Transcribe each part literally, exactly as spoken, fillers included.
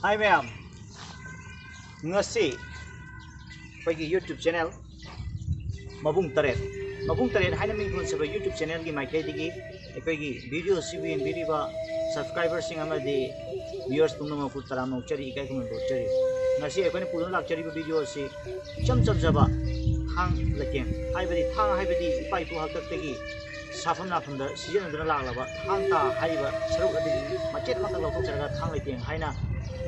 ꯍꯥꯏ ꯃꯌꯥꯝ, ꯉꯁꯤ ꯑꯩꯈꯣꯏꯒꯤ YouTube channel ꯃꯕꯨꯡ ꯇꯔꯦꯠ, ꯃꯕꯨꯡ ꯇꯔꯦꯠ ꯍꯥꯏꯅ ꯃꯤꯡ ꯊꯣꯟꯖꯕ YouTube channelꯒꯤ ꯃꯥꯏꯀꯩꯗꯒꯤ ꯑꯩꯈꯣꯏꯒꯤ video ꯑꯁꯤꯕꯨ ꯌꯦꯡꯕꯤꯔꯤꯕ subscriberꯁꯤꯡ ꯑꯃꯗꯤ viewers ꯄꯨꯝꯅꯃꯛꯄꯨ ꯇꯔꯥꯝꯅ ꯑꯣꯛꯆꯔꯤ, ꯏꯀꯥꯏ ꯈꯨꯝꯅꯕ ꯎꯠꯆꯔꯤ꯫ ꯉꯁꯤ ꯑꯩꯈꯣꯏꯅ ꯄꯨꯗꯨꯅ ꯂꯥꯛꯆꯔꯤꯕ video ꯑꯁꯤ ꯏꯆꯝ ꯆꯝꯖꯕ ꯊꯥꯡ ꯂꯩꯇꯦꯡ, ꯍꯥꯏꯕꯗꯤ ꯊꯥꯡ ꯍꯥꯏꯕꯗꯤ ꯏꯄꯥ ꯏꯄꯨ ꯍꯥꯛꯇꯛꯇꯒꯤ ꯁꯥꯐꯝ ꯅꯥꯐꯝꯗ ꯁꯤꯖꯤꯟꯅꯗꯨꯅ ꯂꯥꯛꯂꯕ ꯊꯥꯡ ꯇꯥ ꯍꯥꯏꯔꯤꯕ ꯁꯔꯨꯛ ꯑꯗꯨꯒꯤ ꯃꯆꯦꯠ ꯑꯃꯈꯛ ꯂꯧꯊꯣꯛꯆꯔꯒ ꯊꯥꯡ ꯂꯩꯇꯦꯡ ꯍꯥꯏꯅ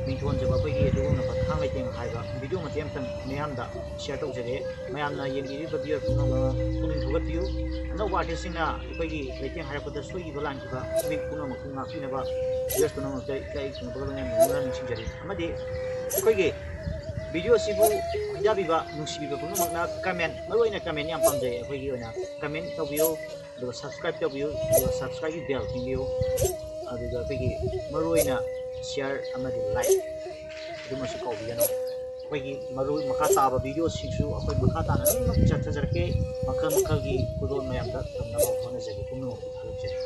ꯃꯤꯡꯊꯣꯟꯖꯕ ꯑꯩꯈꯣꯏꯒꯤ ꯑꯗꯨꯒꯨꯝꯂꯕ ꯊꯥꯡ ꯂꯩꯇꯦꯡ ꯍꯥꯏꯕ video ꯃꯇꯦꯛ ꯑꯃꯇꯪ ꯃꯤꯌꯥꯝꯗ share ꯇꯧꯖꯔꯦ꯫ ꯃꯌꯥꯝꯅ ꯌꯦꯡꯕꯤꯔꯤꯕ viewer ꯄꯨꯝꯅꯃꯛ ꯄꯨꯛꯅꯤꯡ ꯊꯧꯒꯠꯄꯤꯌꯨ꯫ ꯑꯅꯧꯕ artistꯁꯤꯡꯅ ꯑꯩꯈꯣꯏꯒꯤ ꯂꯩꯇꯦꯡ ꯍꯥꯏꯔꯛꯄꯗ ꯁꯣꯏꯈꯤꯕ ꯂꯥꯟꯈꯤꯕ ꯃꯤꯀꯨꯞ ꯄꯨꯝꯅꯃꯛꯄꯨ ꯉꯥꯛꯄꯤꯅꯕ viewers ꯄꯨꯝꯅꯃꯛꯇ ꯏꯀꯥꯏ ꯈꯨꯝꯅꯕꯒ ꯂꯣꯏꯅꯅ ꯅꯤꯡꯁꯤꯡꯖꯔꯤ꯫ ꯑꯃꯗꯤ ꯑꯩꯈꯣꯏꯒꯤ video ꯑꯁꯤꯕꯨ ꯈꯣꯏꯗꯥꯕꯤꯕ, ꯅꯨꯡꯁꯤꯕꯤꯕ ꯄꯨꯝꯅꯃꯛꯅ comment, ꯃꯔꯨꯑꯣꯏꯅ comment ꯌꯥꯝ ꯄꯥꯝꯖꯩ꯫ ꯑꯩꯈꯣꯏꯒꯤ ꯑꯣꯏꯅ comment ꯇꯧꯕꯤꯌꯨ, ꯑꯗꯨꯒ subscribe ꯇꯧꯕꯤꯌꯨ, ꯑꯗꯨꯒ subscribeꯀꯤ bell ꯈꯤꯡꯕꯤꯌꯨ, ꯑꯗꯨꯒ ꯑꯩꯈꯣꯏꯒꯤ ꯃꯔꯨꯑꯣꯏꯅ share ꯑꯃꯗꯤ like ꯑꯗꯨꯃꯁꯨ ꯀꯥꯎꯕꯤꯒꯅꯨ꯫ ꯑꯩꯈꯣꯏꯒꯤ ꯃꯔꯨ ꯃꯈꯥ ꯇꯥꯕ videoꯁꯤꯡꯁꯨ ꯑꯩꯈꯣꯏ ꯃꯈꯥ ꯇꯥꯅ ꯑꯗꯨꯝ ꯆꯠꯊꯖꯔꯛꯀꯦ꯫ ꯃꯈꯜ ꯃꯈꯜꯒꯤ ꯈꯨꯗꯣꯜ ꯃꯌꯥꯝꯗ ꯇꯝꯅꯕ ꯍꯣꯠꯅꯖꯒꯦ꯫ ꯄꯨꯝꯅꯃꯛꯄꯨ ꯊꯥꯒꯠꯆꯔꯤ꯫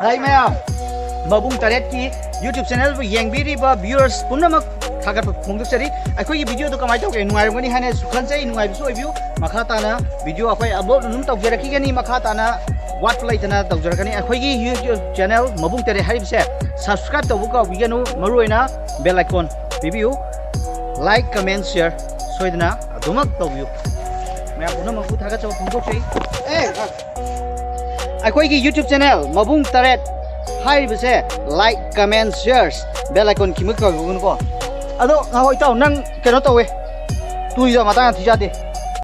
ꯍꯥꯏ ꯃꯌꯥꯝ, ꯃꯕꯨꯡ ꯇꯔꯦꯠꯀꯤ YouTube channelꯕꯨ ꯌꯦꯡꯕꯤꯔꯤꯕ viewers ꯄꯨꯝꯅꯃꯛ ꯊꯥꯒꯠꯄ ꯐꯣꯡꯗꯣꯛꯆꯔꯤ꯫ ꯑꯩꯈꯣꯏꯒꯤ videoꯗꯨ ꯀꯃꯥꯏꯅ ꯇꯧꯒꯦ? ꯅꯨꯡꯉꯥꯏꯔꯝꯒꯅꯤ ꯍꯥꯏꯅꯁꯨ ꯈꯟꯖꯩ꯫ ꯅꯨꯡꯉꯥꯏꯕꯁꯨ ꯑꯣꯏꯕꯤꯌꯨ꯫ ꯃꯈꯥ ꯇꯥꯅ video ꯑꯩꯈꯣꯏ upload ꯑꯗꯨꯝ ꯇꯧꯖꯔꯛꯈꯤꯒꯅꯤ꯫ ꯃꯈꯥ ꯇꯥꯅ ꯋꯥꯠꯄ ꯂꯩꯇꯅ ꯇꯧꯖꯔꯛꯀꯅꯤ꯫ ꯑꯩꯈꯣꯏꯒꯤ YouTube channel ꯃꯕꯨꯡ ꯇꯔꯦꯠ ꯍꯥꯏꯔꯤꯕꯁꯦ subscribe ꯇꯧꯕ ꯀꯥꯎꯕꯤꯒꯅꯨ꯫ ꯃꯔꯨꯑꯣꯏꯅ bell icon ꯄꯤꯕꯤꯌꯨ꯫ Like, comment, share ꯁꯣꯏꯗꯅ ꯑꯗꯨꯃꯛ ꯇꯧꯕꯤꯌꯨ꯫ ꯃꯌꯥꯝ ꯄꯨꯝꯅꯃꯛꯄꯨ ꯊꯥꯒꯠꯆꯕ ꯐꯣꯡꯗꯣꯛꯆꯩ꯫ ꯑꯦ, ꯑꯩꯈꯣꯏꯒꯤ YouTube channel ꯃꯕꯨꯡ ꯇꯔꯦꯠ ꯍꯥꯏꯔꯤꯕꯁꯦ like, comment, shares, bell icon ꯈꯤꯃꯛ ꯀꯥꯎꯕꯤꯒꯅꯨꯀꯣ꯫ ꯑꯗꯣ ꯉꯥꯏꯈꯣ ꯏꯇꯥꯎ, ꯅꯪ ꯀꯩꯅꯣ ꯇꯧꯋꯦ, ꯇꯨꯏꯗꯣ ꯃꯇꯥꯡ ꯌꯥꯝ ꯊꯤ ꯆꯥꯗꯦ꯫